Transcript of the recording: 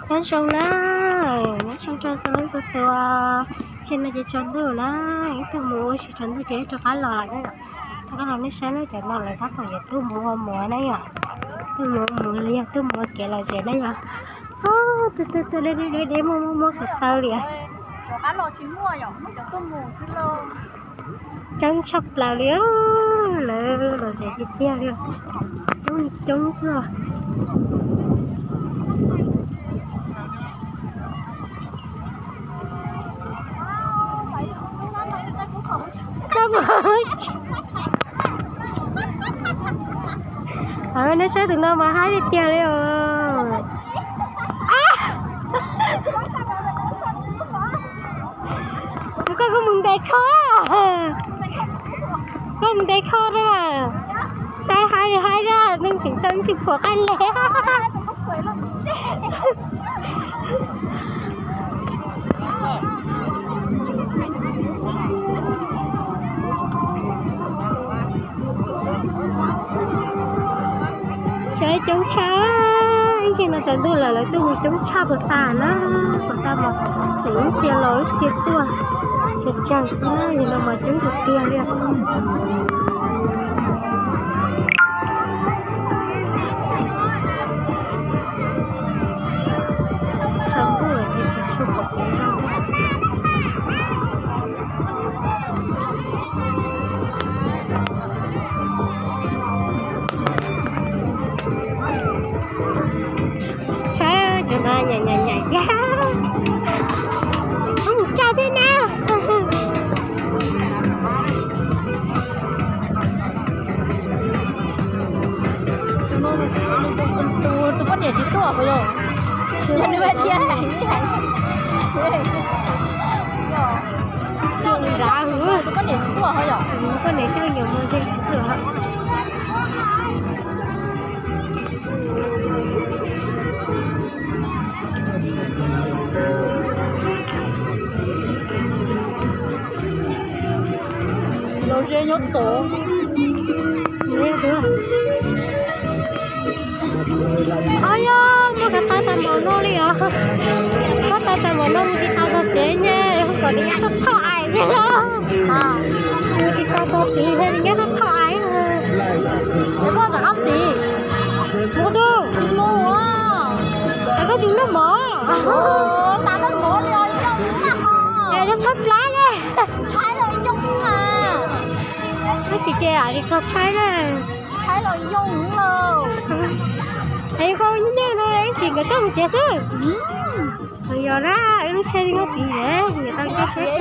Nyob zoo na, nyob zoo rau txhua leej txhua tus. Tsis no ces tsaus ntuj na, ib tug mus ua si tsaus ntuj ces rov qab los lawm na. Rov qab los nej saib na, cov no lawv tab tom yuav tuaj mus ua mov na yom. Tuaj mus ua mov los yog tuaj mus ua kev lom zem na yom. Tuaj tuaj tuaj deb deb deb deb muaj muaj muaj ko taw li. Coob tshaj plaws li, lawv lom zem tiag tiag li. Coob coob xwb. Nej saib tus no mas haib tiag tiag li os. Koj kuj mus ntes kho, koj mus ntes kho na. Saib haib li haib na, neeg tseem tau ib tug phuam qaij le. Saib coob tshaj, ib ntsis no tsaus ntuj lawm lawv tuaj mus coob tshaj puas tas na, puas tas mas tseem ib txhia los ib txhia tuaj, tsawg tsawg xwb na, yog no mas coob tiag tiag li. Tsaus ntuj lawm ces tsis tshua pom kev. Saib cov no nyaim nyaim nyaim, mus tsa thiab na. Tus poj niam tsis tuaj puas yog? Yog nws thiab. Tus poj niam tsis tuaj ho yom? Poj niam coj yuav mus ntshe tsis tuaj. Los ze nyob tod. Au yog, muaj kav tau tas npaum no li os. Muaj tau tas npaum no mus tsis tau tog tsev ne, hu kom nws nyob thoj thoj ais thiab. Mus tsis tau tog tsev, nyob thoj thoj ais. Koj rov qab tid. Mus tus tsis mus. Es koj tsis noj mov? Es noj tshab plab ne. Koj tsis ces li koj tshaib na. Es koj nej no ib tsis nkawd tuaj mus tsev xwb. Yog na, wb lub tsheb li no tid ne, niam tau koj tsheb.